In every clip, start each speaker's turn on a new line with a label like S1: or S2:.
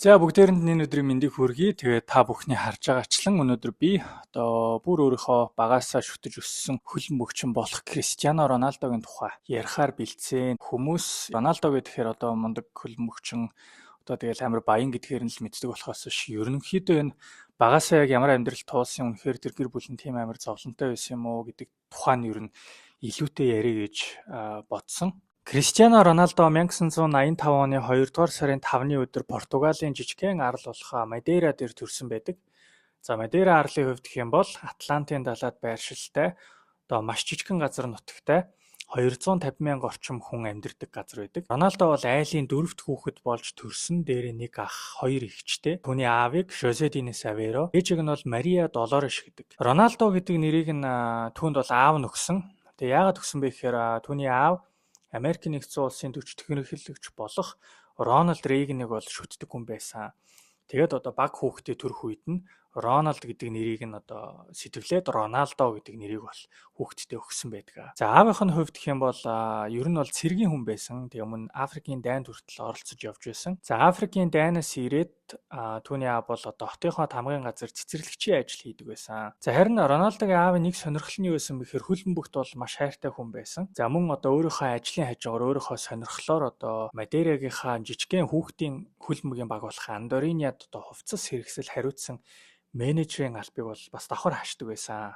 S1: За, бүгдээрэнд энэ өдрийн мэндийг хүргэе. Тэгээд та бүхний харж байгаачлан өнөөдөр би одоо бүр өөрийнхөө багаасаа шүтэж өссөн хөлбөмбөгчин болох Кристиано Роналдогийн тухай ярихаар бэлдсэн. Хүмүүс Роналдо гэхээр одоо мундаг хөлбөмбөгчин, одоо тэгэл амар баян гэдгээр нь л мэддэг болохоос биш, ерөнхийдөө энэ багаасаа яг ямар амьдрал туулсан, үнэхээр тэр гэр бүл нь тийм амар зовлонтой байсан юм уу гэдэг тухай нь ер нь илүүтэй ярих гэж бодсон. Кристиано Роналдо 1985 оны 2 дугаар сарын 5-ны өдөр Португалийн жижигхэн арал болох Мадейра дээр төрсэн байдаг. За, Мадейра арлын хувьд гэх юм бол Атлантын далайд байршилтай, одоо маш жижигхэн газар нутагтай, 250 мянга орчим хүн амьдардаг газар байдаг. Роналдо бол айлын дөрөвт хүүхэд болж төрсөн. Дээрээ нэг ах, хоёр эгчтэй. Түүний аавыг Жозе Динес Аверо, ээжийг нь бол Мария Долореш гэдэг. Роналдо гэдэг нэрийг нь түүнд бол аав нь өгсөн. Тэгээ яагаад өгсөн бэ гэхээр түүний аав Америкийн нэгдсэн улсын 40 дэх ерөнхийлөгч болох Рональд Рейганыг бол шүтдэг хүн байсан. Тэгээд одоо баг хүүхдээ төрөх үед нь Роналд гэдэг нэрийг нь одоо сэтгэлээд Роналдо гэдэг нэрийг бол хүүхэдтэй өгсөн байдаг. За, аавынх нь хувьд гэх юм бол ер нь бол цэргийн хүн байсан. Тэгээ өмнө Африкийн дайнд хүртэл оролцож явж байсан. За, Африкийн дайнаас ирээд түүний аав бол одоо хотынхоо тамгын газар цэцэрлэгчийн ажил хийдэг байсан. За, харин Роналдогийн аавын нэг сонирхол нь юу байсан бэ гэхээр хөлбөмбөгт бол маш хайртай хүн байсан. За, мөн одоо өөрийнхөө ажлын хажуугаар өөрийнхөө сонирхлоор одоо Мадейрагийнхаа жижигхэн хүүхдийн хөлбөмбөгийн баг болох Андориниад одоо хувцас хэрэгсэл хариуцсан менежерийн албыг бол бас давхар хашдаг байсан.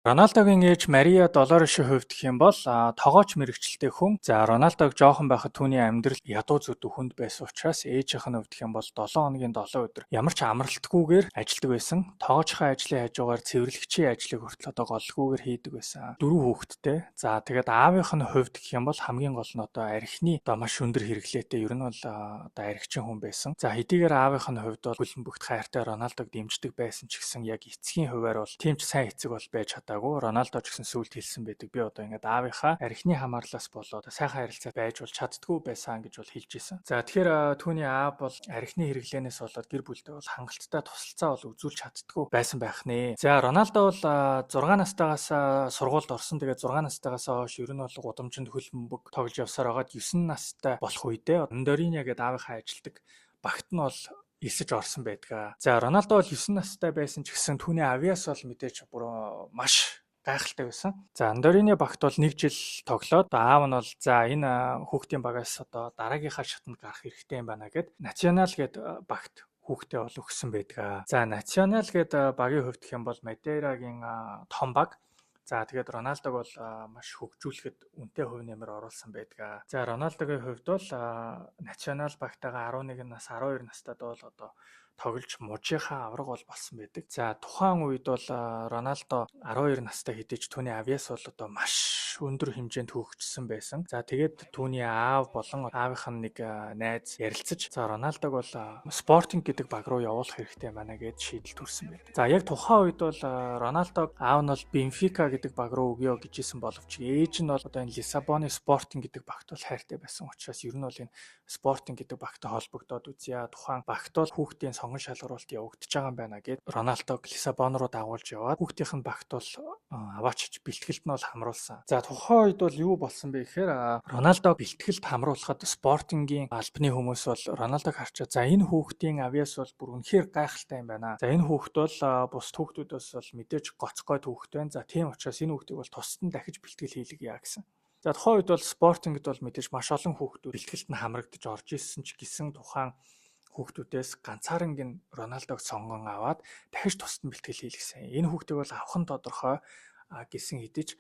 S1: Роналдогийн ээж Мария Долорешийн хувьд гэх юм бол тогооч мэргэжилтэй хүн. За, Роналдог жоохон байхад түүний амьдрал ядуу зүдүү хүнд байсан учраас ээжийнх нь хувьд гэх юм бол 7 хоногийн 7 өдөр ямар ч амралтгүйгээр ажилладаг байсан. Тогоочхон ажлын хажуугаар цэвэрлэгчийн ажлыг хүртэл одоо голлгүйгээр хийдэг байсан. Дөрвөн хүүхэдтэй. За, тэгээд аавынх нь хувьд гэх юм бол хамгийн гол нь одоо архины одоо маш өндөр хэрэглээтэй, ер нь бол одоо архичин хүн байсан. За, хэдийгээр аавынх нь хувьд бол хөлбөмбөгт хайртай, Роналдог дэмждэг байсан ч гэсэн яг эцгийн хувиар бол тийм ч сайн эцэг бол байж чадаагүй. Роналдо ч гэсэн сүүлд хэлсэн байдаг. Би одоо ингээд аавынхаа архины хамаарлаас болоод сайхан харилцаа байж бол чаддгүй байсан гэж бол хэлж исэн. За, тэгэхээр түүний аав бол архины хэрэглээнээс болоод гэр бүлдээ бол хангалттай тусалцаа бол үзүүлж чаддгүй байсан байх нэ. За, Роналдо бол 6 настайгаас сургуульд орсон. Тэгээд 6 настайгаас хойш ер нь бол гудамжинд хөл бөмбөг тоглож явсаар байгаад 9 настай болох үедээ Андориня гэдэг аавынхаа ажилдаг багт нь бол элсэж орсон байдаг. За, Роналдо бол 9 настай байсан ч гэсэн түүний авьяас бол мэдээж бүр маш гайхалтай байсан. За, Андорины багт бол нэг жил тоглоод аав нь бол за, энэ хүүхдийн багаас одоо дараагийнхаа шатанд гарах хэрэгтэй юм байна гэд Национал гэд багт хүүхдээ бол өгсөн байдаг. За, Национал гэд багийн хувьд гэх юм бол Мадейрагийн том баг. За, тэгээд Роналдог бол маш хөгжүүлэхэд үнэтэй хувь нэмэр оруулсан байдаг. За, Роналдогийн хувьд бол Национал багтайгаа 11 нас, 12 настайд бол одоо тоглож мужийнхаа авраг бол болсон байдаг. За, тухайн үед бол Роналдо 12 настай хэдий ч түүний авьяас бол одоо маш өндөр хэмжээнд хөгжсөн байсан. За, тэгээд түүний аав болон аавынх нь нэг найз ярилцаж, за, Роналдог бол Спортинг гэдэг баг руу явуулах хэрэгтэй байна гэж шийдэл төрсөн байдаг. За, яг тухайн үед бол Роналдог аав нь бол Бенфика гэдэг баг руу өгөө гэж хэлсэн боловч ээж нь бол одоо энэ Лиссабоны Спортинг гэдэг багт бол хайртай байсан учраас ер нь бол энэ Спортинг гэдэг багтай холбогдоод үзье. Тухайн багт бол хүүхдийн сонгон шалгаруулалт явагдаж байгаа юм байна гэд Роналдог Лиссабон руу дагуулж яваад хүүхдийнх нь багт бол аваачиж бэлтгэлд нь бол хамруулсан. За, тухайн үед бол юу болсон бэ гэхээр Роналдо бэлтгэлд хамруулахад Спортингийн албаны хүмүүс бол Роналдог харчаад, за, энэ хүүхдийн авьяас бол бүр үнэхээр гайхалтай юм байна. За, энэ хүүхд бол бусад хүүхдүүдээс бол мэдээж гоцгой хүүхэд байна. За, тийм учраас энэ хүүхдийг бол тусад нь дахиж бэлтгэл хийлгье гэсэн. За, тухайн үед бол Спортингд бол мэдээж маш олон хүүхдүүд бэлтгэлд нь хамрагдаж орж исэн ч гэсэн тухайн хүүхдүүдээс ганцаарнг нь Роналдог сонгон аваад дахиж тусад нь бэлтгэл хийлгэсэн. Энэ хүүхдийг бол авах нь тодорхой гэсэн хэдий ч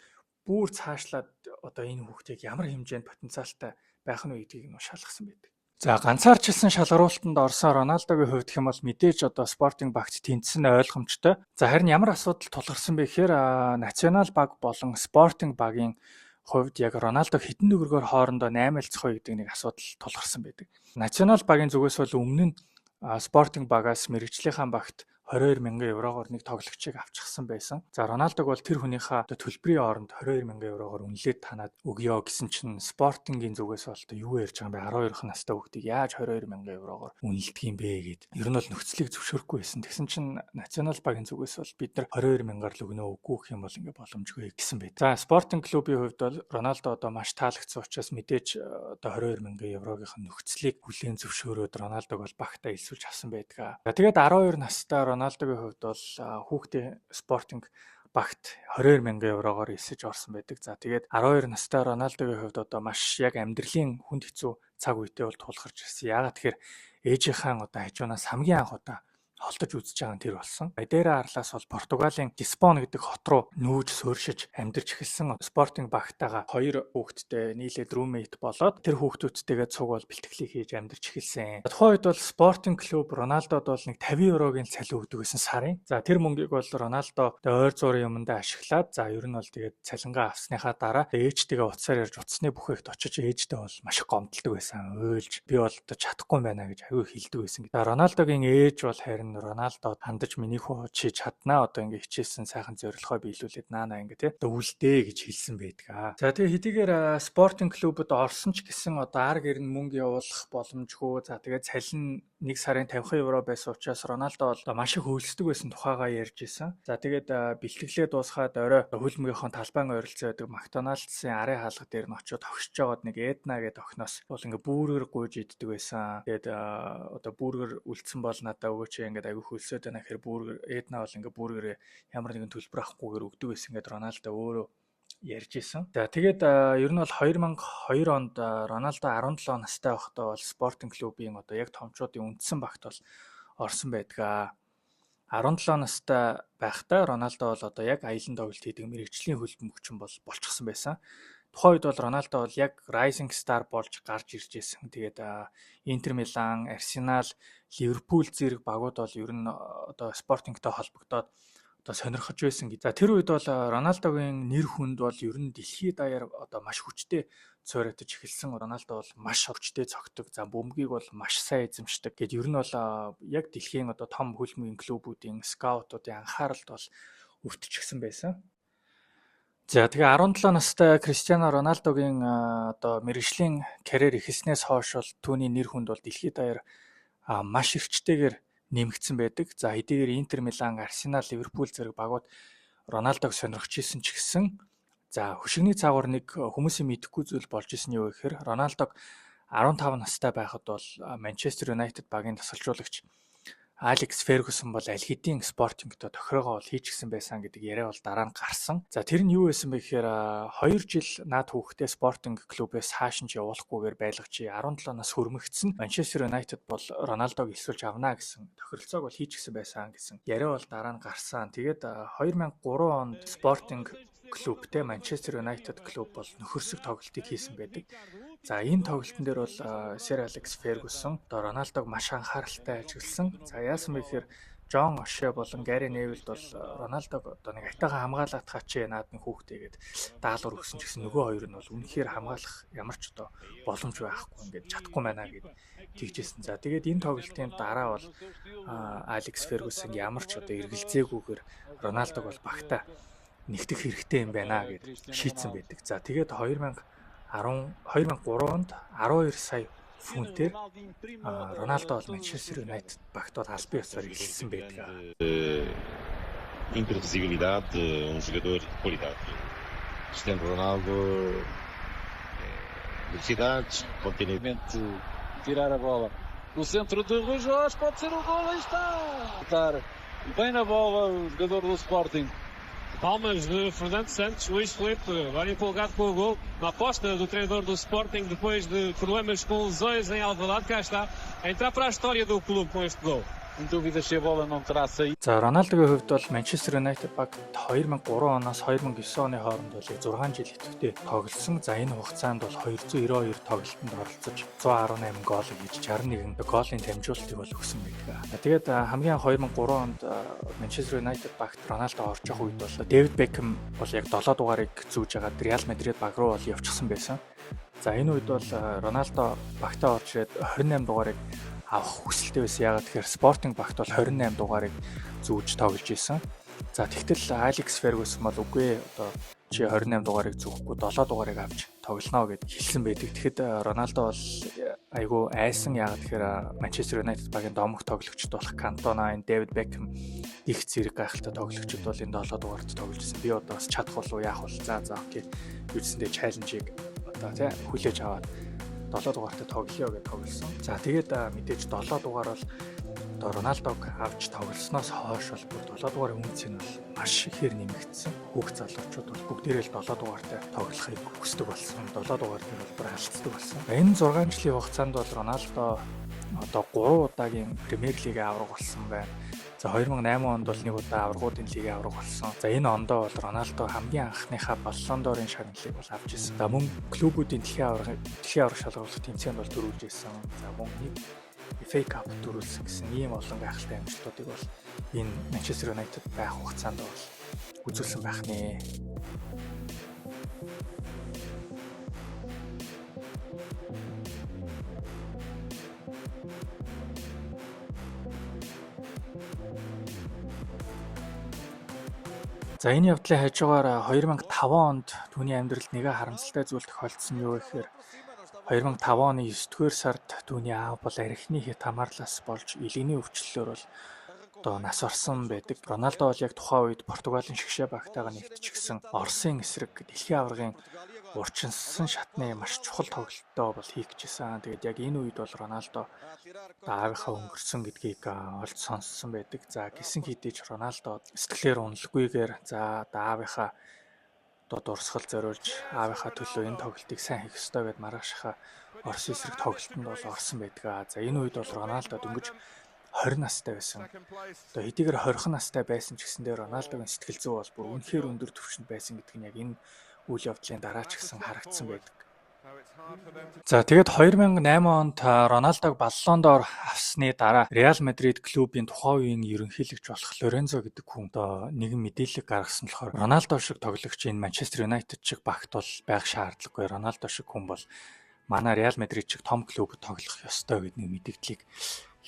S1: бүр цаашлаад одоо энэ хүүхдийг ямар хэмжээнд потенциалтай байх нь вэ гэдгийг нь шалгасан байдаг. За, ганцаарчилсан шалгаруултанд орсон Роналдогийн хувьд гэх юм бол мэдээж одоо Спортинг багт тэнцсэн ойлгомжтой. За, харин ямар асуудал тулгарсан бэ гэхээр Национал баг болон Спортинг багийн хувьд яг Роналдог хэдэн төгрөгөөр хоорондоо наймаалцах вэ гэдэг нэг асуудал тулгарсан байдаг. Национал багийн зүгээс бол өмнө нь Спортинг багаас мэргэжлийнхаа багт 22 мянган еврогоор нэг тоглогчийг авчихсан байсан. За, Роналдог бол тэр хүнийхээ одоо төлбөрийн оронд 22 мянган еврогоор үнэлээд танаад өгөө гэсэн чинь Спортингийн зүгээс бол одоо юу ярьж байгаа юм бэ? 12 настай хүүхдийг яаж 22 мянган еврогоор үнэлдэг юм бэ гэд. Ер нь бол нөхцөлийг зөвшөөрөхгүй байсан. Тэгсэн чинь Национал багийн зүгээс бол бид нар 22 мянгаар л өгнө, үгүй гэх юм бол ингээ боломжгүй гэсэн байт. За, Спортинг клубын хувьд бол Роналдо одоо маш таалагдсан учраас мэдээж одоо 22 мянган еврогийнх нь нөхцөлийг хүлээн зөвшөөрөөд Роналдог бол багтаа элсүүлж авсан байдаг. За, тэгээд 12 настай Роналдогийн хувьд бол хүүхдийн Спортинг багт 22 мянган еврогоор элсэж орсон байдаг. За, тэгээд 12 настай Роналдогийн хувьд одоо маш яг амьдралын хүнд хэцүү цаг үетэй бол тулгарч ирсэн. Яагаад тэгэхээр ээжийнхээ одоо хажуунаас хамгийн анх удаа холдож үзэж байгаа нь тэр болсон. Мадейра арлаас бол Португалийн Лисбон гэдэг хот руу нүүж суурьшиж амьдарч эхэлсэн. Спортинг багтаага хоёр хүүхэдтэй нийлээд roommate болоод тэр хүүхдүүдтэйгээ цуг бол бэлтгэлийг хийж амьдарч эхэлсэн. Тухайн үед бол Спортинг клуб Роналдод бол нэг 50 еврогийн цалин өгдөг байсан сарын. За, тэр мөнгийг бол Роналдо ойр зуурын юмдаа ашиглаад, за, ер нь бол тэгээд цалингаа авсныхаа дараа ээжтэйгээ утсаар ярьж, утасны бүхээгт очиж ээжтэй бол маш их гомдолдог байсан. Уйлж, би бол одоо чадахгүй юм байна гэж аягүй хэлдэг байсан. За, Роналдогийн ээж бол харин Роналдод хандаж, миний хүү, чи чаднаа, одоо ингээ хичээсэн сайхан зорилгоо биелүүлээд наана ингээ тий одоо үлдээ гэж хэлсэн байдаг. За, тэгээ хэдийгээр Спортинг клубд орсон ч гэсэн одоо ар гэр нь мөнгө явуулах боломжгүй. За, тэгээ цалин нэг сарын 50 евро байсан учраас Роналдо бол маш их хөлсдөг байсан тухайгаа ярьж исэн. За, тэгээд бэлтгэлээ дуусгаад орой хөлбөмбөгийнхөө талбайн ойролцоо байдаг Макдоналдсын арын хаалга дээр нь очиод тогшиж байгаад нэг Эдна гэдэг охиноос бол ингээ бургер гуйж иддэг байсан. Тэгээд одоо бургер үлдсэн бол надаа өгөөч, ингээд аягүй хөлсөөд байна гэхээр бургер Эдна бол ингээ бургерээ ямар нэгэн төлбөр авахгүйгээр өгдөг байсан гэдээ Роналдо өөрөө ярьж исэн. За, тэгээд ер нь бол 2002 онд Роналдо 17 настай байхдаа бол Спортинг клубын одоо яг томчуудын үндсэн багт бол орсон байдаг. 17 настай байхдаа Роналдо бол одоо яг аялан тоглолт хийдэг мэргэжлийн хөлбөмбөгчин бол болчихсон байсан. Тухайн үед бол Роналдо бол яг Rising Star болж гарч ирж байсан. Тэгээд Интер Милан, Арсенал, Ливерпул зэрэг багууд бол ер нь одоо Спортингтой холбогдоод одоо сонирхож байсан. За, тэр үед бол Роналдогийн нэр хүнд бол ер нь дэлхийд даяар одоо маш хүчтэй цойротож эхэлсэн. Роналдо бол маш хүчтэй цогтөг. За, бөмбөгийг бол маш сайн эзэмшдэг. Гэт ер нь бол яг дэлхийн одоо том хөлбөмбөгийн клубүүдийн скаутуудын анхааралд бол өвтчихсэн байсан. За, тэгээ 17 настай Кристиано Роналдогийн одоо мэргэжлийн карьер эхэлснээс хойш бол түүний нэр хүнд бол дэлхийд даяар маш эрчтэйгээр нэмэгдсэн байдаг. За, хэдийгээр Интер Милан, Арсенал, Ливерпул зэрэг багууд Роналдог сонирхож исэн ч гэсэн, за, хөшигний цаагуур нэг хүмүүсийн мэдэхгүй зүйл болж исэн нь юу гэхээр Роналдог 15 настай байхад бол Манчестер Юнайтед багийн дасгалжуулагч Алекс Фергюсон бол аль хэдийн Спортингтой тохиогоо бол хийчихсэн байсан гэдэг яриа бол дараа нь гарсан. За, тэр нь юу байсан бэ гэхээр 2 жил наад хүүхдээ Спортинг клубээс хааш нь ч явуулахгүйгээр байлгаж, 17 нас хүрмэгдсэн Манчестер Юнайтед бол Роналдог элсүүлж авна гэсэн тохиролцоог бол хийчихсэн байсан гэсэн яриа бол дараа нь гарсан. Тэгээд 2003 онд Спортинг клубтэй Манчестер Юнайтед клуб бол нөхөрсөг тоглолтыг хийсэн байдаг. За, энэ тоглолтын дээр бол Сэр Алекс Фергюсон одоо Роналдог маш анхааралтай ажигласан. За, яасан бэ гэхээр Жон Оше болон Гари Невилд бол Роналдог одоо нэг айтайхан хамгаалаатгаач наад нэг хүүхдээ гээд даалгавар өгсөн ч гэсэн нөгөө хоёр нь бол үнэхээр хамгаалах ямар ч одоо боломж байхгүй, ингээд чадахгүй байна гэд тэгжсэн. За, тэгээд энэ тоглолтын дараа бол Алекс Фергюсон ямар ч одоо эргэлзээгүйгээр Роналдог бол багтаа нэгтэх хэрэгтэй юм байна гэд шийдсэн байдаг. За, тэгээд 2010 2003 онд 12 сая фунтээр Роналдо бол Манчестер Юнайтед багт бол албан ёсоор элссэн байдаг.
S2: Imprevisibilidade, um jogador de qualidade. Cristiano Ronaldo, velocidades, continuamente
S3: tirar a bola. O centro de Rui Jorge pode ser o gol, aí está! Estar bem na bola o jogador do Sporting.
S4: Palmas de Fernando Santos, Luís Filipe, agora empolgado com o gol. Uma aposta do treinador do Sporting depois de problemas com lesões em Alvalade. Cá está, a entrar para a história do clube com este gol.
S3: Em dúvida se a bola não terá saído.
S1: За, Роналдогийн хувьд бол Манчестер Юнайтед баг 2003 оноос 2009 оны хооронд бол 6 жил идэвхтэй тоглосон. За, энэ хугацаанд бол 292 тоглолтод оролцож 118 гол хийж 61 голын дамжуулалтыг бол өгсөн байдаг. Тэгээд хамгийн анх 2003 онд Манчестер Юнайтед багт Роналдо орж явах үед бол Дэвид Бекхэм бол яг 7 дугаарыг зүүж байгаад Реал Мадрид баг руу бол явчихсан байсан. За, энэ үед бол Роналдо багтаа орж ирээд 28 дугаарыг авах хүсэлтэй байсан. Яагаад тэгэхээр Спортинг багт бол 28 дугаарыг зүүдэг. зүүж тоглож исэн. За тэгтэл Алекс Фергюсон бол үгүй одоо чи 28 дугаарыг зүүхгүй 7 дугаарыг авч тоглоно гэд хэлсэн байдаг. Тэгэхэд Роналдо бол айгүй айсан. Яагаад тэгэхээр Манчестер Юнайтед багийн домог тоглогчд болох Кантона, энэ Дэвид Бекхэм их зэрэг гайхалтай тоглогчид бол энэ 7 дугаарт тоглож исэн. Би одоо бас чадах болов яах бол за окей. Юу гэсэндээ challenge-ийг одоо тий хүлээж аваад 7 дугаартай тоглоё гэж тоглосон. За тэгээд мэдээж 7 дугаар бол одоо Роналдог авч тоглосноос хойш бол бүр 7 дугаарын үнц нь бол маш ихээр нэмэгдсэн. Хүүхд залуучууд бол бүгдээрээ л 7 дугаартай тоглохыг хүсдэг болсон. 7 дугаар дээр бол бүр алдцдаг болсон. Энэ 6 жилийн хугацаанд бол Роналдо одоо 3 удаагийн Премьер Лигийн аварга болсон байна. За 2008 онд бол нэг удаа аваргуудын лигийн аварга болсон. За энэ ондоо бол Роналдо хамгийн анхныхаа Баллон д'Орын шагналыг бол авч ирсэн. За мөн клубүүдийн дэлхийн аварга шалгаруулах тэмцээнд бол төрүүлж ирсэн. За мөн нэг FA Cup төрүүлсэн гэсэн ийм олон гайхалтай амжилтуудыг бол энэ Манчестер Юнайтед байх хугацаанд бол үзүүлсэн байх нэ. За энэ явдлын хажуугаар 2005 онд түүний амьдралд нэгэн харамсалтай зүйл тохиолдсон нь юу гэхээр 2005 оны 9-р сард түүний аав бол архины хэт хамаарлаас болж илгэний өвчлөлөөр бол одоо нас орсон байдаг. Роналдо бол яг тухайн үед Португалийн шигшээ багтайгаа нэгтчихсэн Оросын эсрэг дэлхийн аваргын урчинсан шатны маш чухал тоглолтоо бол хийх гэжсэн. Тэгээд яг энэ үед бол Роналдо аавынхаа өнгөрсөн гэдгийг олж сонссон байдаг. За гисэн хэдий ч Роналдо сэтгэлээр уналгүйгээр за одоо аавынхаа одоо дурсгал зориулж аавынхаа төлөө энэ тоглолтыг сайн хийх ёстой гэд маргаашхаа Орос эсрэг тоглолтод бол орсон байдаг. За энэ үед бол Роналдо дөнгөж 20 настай байсан. Одоо хэдийгээр 20 настай байсан ч гэсэндээ Роналдогийн сэтгэл зүй бол бүр үнэхээр өндөр түвшинд байсан гэдг нь яг энэ үйл явдлын дараа ч гэсэн харагдсан байдаг. За тэгээд 2008 онд Роналдог Баллон д'Ор авсны дараа Реал Мадрид клубын тухайн үеийн ерөнхийлөгч болох Лорензо гэдэг хүн одоо нэгэн мэдээлэл гаргасан болохоор Роналдо шиг тоглогч энэ Манчестер Юнайтед шиг багт бол байх шаардлагагүй. Роналдо шиг хүн бол манай Реал Мадрид шиг том клубд тоглох ёстой гэдэг нэг мэдээллийг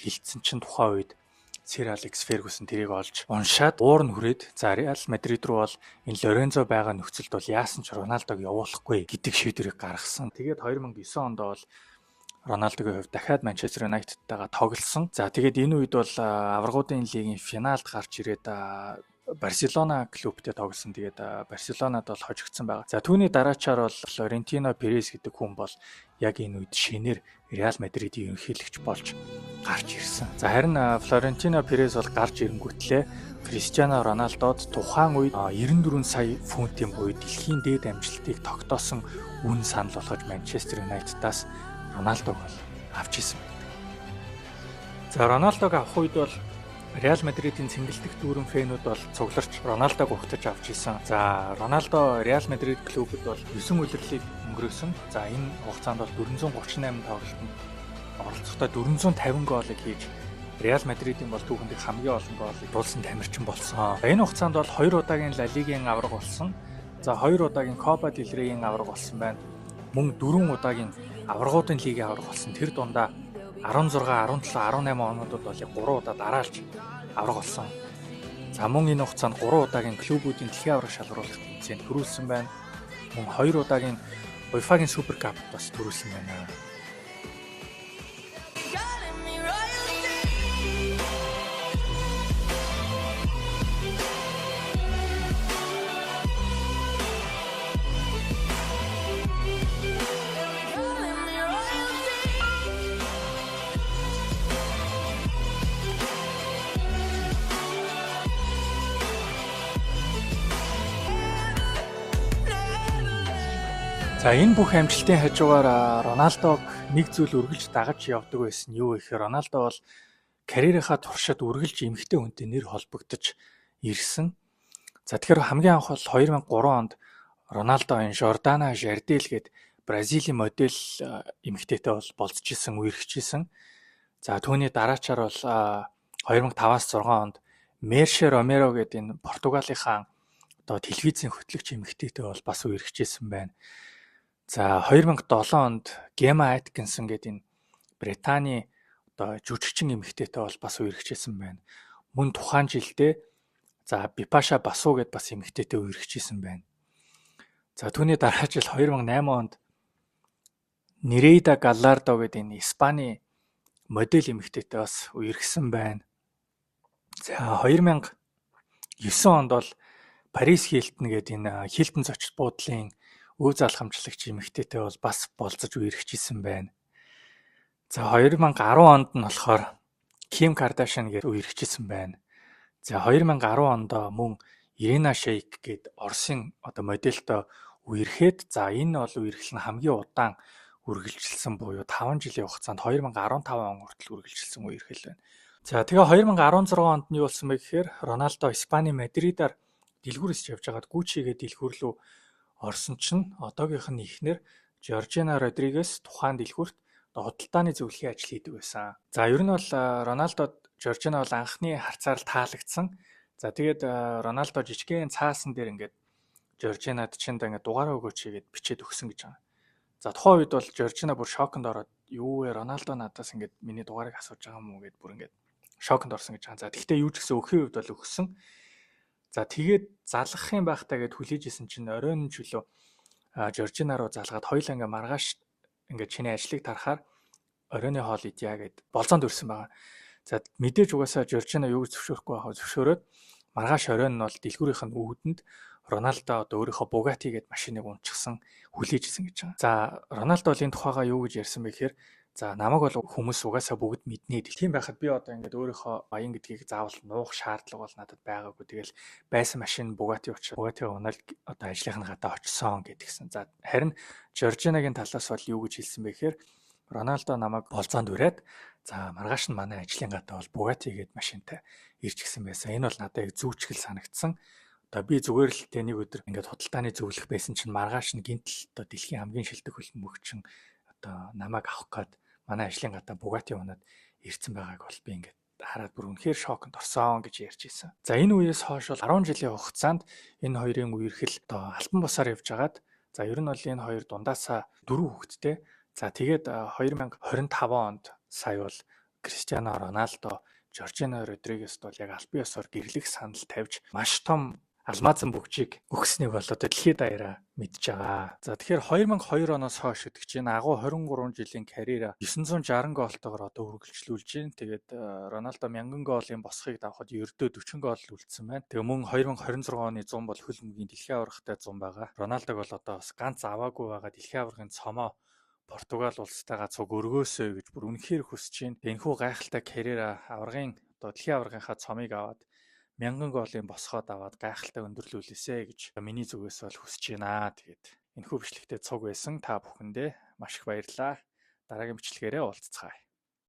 S1: хэлсэн чинь тухайн үед Сэр Алекс Фергюсон тэрийг олж уншаад уур нь хүрээд за Реал Мадрид руу бол энэ Лорензо байгаа нөхцөлд бол яасан ч Роналдог явуулахгүй гэдэг шийдвэрийг гаргасан. Тэгээд 2009 онд бол Роналдогийн хувьд дахиад Манчестер Юнайтедтайгаа тоглосон. За тэгээд энэ үед бол аваргуудын лигийн финалд гарч ирээд Барселона клубтэй тоглосон. Тэгээд Барселонад бол хожигдсон байгаа. За түүний дараачаар бол Флорентино Перес гэдэг хүн бол яг энэ үед шинээр Реал Мадридийн ерөнхийлөгч болж гарч ирсэн. За харин Флорентино Перес бол гарч ирэнгүүтлээ Кристиано Роналдод тухайн үед 94 сая фунтын буюу дэлхийн дээд амжилтыг тогтоосон үн санал болгож Манчестер Юнайтедаас Роналдог бол авч ирсэн байдаг. За Роналдог авах үед бол Реал Мадридын цэнгэлдэх дүүрэн фэнүүд бол цугларч Роналдог угтаж авч исэн. За Роналдо Реал Мадрид клубд бол 9 улирлыг өнгөрөөсөн. За энэ хугацаанд бол 438 тоглолтод оролцохдоо 450 гоолыг хийж Реал Мадридын бол түүхэнд хамгийн олон гоолыг дуулсан тамирчин болсон. Энэ хугацаанд бол 2 удаагийн Ла Лигийн аварга болсон. За 2 удаагийн Копа дел Рейгийн аварга болсон байна. Мөн 4 удаагийн аваргуудын лигийн аварга болсон. Тэр дундаа 16, 17, 18 онуудад бол 3 удаа дараалж аварга болсон. За мөн энэ хугацаанд 3 удаагийн клубүүдийн дэлхийн аварга шалгаруулах тэмцээнд төрүүлсэн байна. Мөн 2 удаагийн UEFA-гийн Супер Капт бас төрүүлсэн байна. За энэ бүх амжилтын хажуугаар Роналдог нэг зүйл үргэлж дагаж явдаг байсан нь юу гэхээр Роналдо бол карьерийнхаа туршид үргэлж эмэгтэй хүнтэй нэр холбогдож ирсэн. За тэгэхээр хамгийн анх бол 2003 онд Роналдо энэ Жордана Жардел гээд Бразилийн модель эмэгтэйтэй бол болцож исэн, үерхэж исэн. За түүний дараачаар бол 2005-аас 6 онд Мерше Ромеро гээд энэ Португалийнхаа одоо телевизийн хөтлөгч эмэгтэйтэй бол бас үерхэж исэн байна. За 2007 онд Гема Аткинсон гэдэг энэ Британий одоо жүжигчин эмэгтэйтэй бол бас үерхэж исэн байна. Мөн тухайн жилдээ за Бипаша Басу гэдээ бас эмэгтэйтэй үерхэж исэн байна. За түүний дараа жил 2008 онд Нерейда Галлардо гэдэг энэ Испани модель эмэгтэйтэй бас үерхсэн байна. За 2009 онд бол Парис Хилтон гэдэг энэ Хилтон зочид буудлын өв залхамжлагч эмэгтэйтэй бол бас болзож үерхэж исэн байна. За 2010 онд нь болохоор Ким Кардашиан гэдэг үерхэж исэн байна. За 2010 онд мөн Ирина Шейк гээд Оросын одоо модельтой үерхэд, за энэ бол үерхэл нь хамгийн удаан үргэлжилсэн буюу 5 жилийн хугацаанд 2015 он хүртэл үргэлжилсэн үерхэл байна. За тэгээ 2016 онд нь юу болсон бэ гэхээр Роналдо Испани Мадридаар дэлгүүр эсэж явж байгаад Гуччигээ дэлгүүр рүү орсон чинь одоогийнх нь эхнэр Жоржина Родригес тухайн дэлгүүрт худалдааны зөвлөхийн ажил хийдэг байсан. За ер нь бол Роналдо Жоржина бол анхны харцаар л таалагдсан. За тэгээд Роналдо жижигхэн цаасан дээр ингээд Жоржинад чинд ингээд дугаараа өгөөч хийгээд бичээд өгсөн гэж байгаа. За тухайн үед бол Жоржина бүр шоконд ороод юу вэ, Роналдо надаас ингээд миний дугаарыг асууж байгаа юм уу гэд бүр ингээд шоконд орсон гэж байгаа. За тэгвэл юу ч гэсэн өхийн хувьд бол өгсөн. За тэгээд залгах юм байхтаа гэд хүлээж исэн чинь оройн чөлөө Жоржина руу залгаад хоёулаа ингээд маргааш ингээд чиний ажлыг тарахаар оройны хоол идья гэд болзоонд өрсөн байгаа. За мэдээж угаасаа Жоржина юу гэж зөвшөөрөхгүй байхаа зөвшөөрөөд маргааш оройн нь бол дэлгүүрийнх нь үүдэнт Роналдо одоо өөрийнхөө Бугатти гээд машиныг унчихсан хүлээж исэн гэж байгаа. За Роналдо бол энэ тухайгаа юу гэж ярьсан бэ гэхээр за намайг бол хүмүүс угаасаа бүгд мэднэ. Тийм байхад би одоо ингээд өөрийнхөө баян гэдгийг заавал нуух шаардлага бол надад байгаагүй. Тэгэл байсан машин Бугатти учраас Бугаттига унаал одоо ажлынх нь гадаа очсон гэдгсэн. За харин Жоржинагийн талаас бол юу гэж хэлсэн бэ гэхээр Роналдо намайг болзоонд ураад за маргааш нь манай ажлын гадаа бол Бугатти гээд машинтай ирж гисэн байсан. Энэ бол надад яг зүүчгэл санагдсан. Одоо би зүгээр л тэ нэг өдөр ингээд худалдааны зөвлөх байсан чинь маргааш нь гинтэл одоо дэлхийн хамгийн шилдэг хөлбөмбөгчин одоо намайг авах гээд манай ажлын гадаа Бугатти унаад ирсэн байгааг бол би ингээд хараад бүр үнэхээр шоконд орсон гэж ярьж ирсэн. За энэ үеэс хойш бол 10 жилийн хугацаанд энэ хоёрын үерхэл одоо албан бусаар явж хагаад за ер нь бол энэ хоёр дундаасаа 4 хүүхэдтэй. За тэгээд 2025 онд сая бол Кристиано Роналдо, Жоржино Родригест бол яг албан ёсоор гэрлэх санал тавьж маш том алмазан бөгжийг өгснийг бол одоо дэлхийд даяараа мэдж байгаа. За тэгэхээр 2002 оноос хойш гэдэг чинь агуу 23 жилийн карьераа 960 гоолтойгоор одоо үргэлжлүүлж байна. Тэгээд Роналдо 1000 гоолын босхийг давхад ердөө 40 гоол үлдсэн байна. Тэгээ мөн 2026 оны 100 бол хөлбөмбөгийн дэлхийн аваргатай 100 байгаа. Роналдог бол одоо бас ганц аваагүй байгаа дэлхийн аваргын цомоо Португал улстайгаа цуг өргөөсэй гэж бүр үнэхээр хүсэж байна. Энэхүү гайхалтай карьераа аваргын одоо дэлхийн аваргынхаа цомыг аваад 1000 гоолын босгоод аваад гайхалтай өндөрлүүлээсэй гэж миний зүгээс бол хүсэж байна. Тэгээд энэхүү бичлэгтээ цуг байсан та бүхэндээ маш их баярлалаа. Дараагийн бичлэгээрээ уулзцгаая.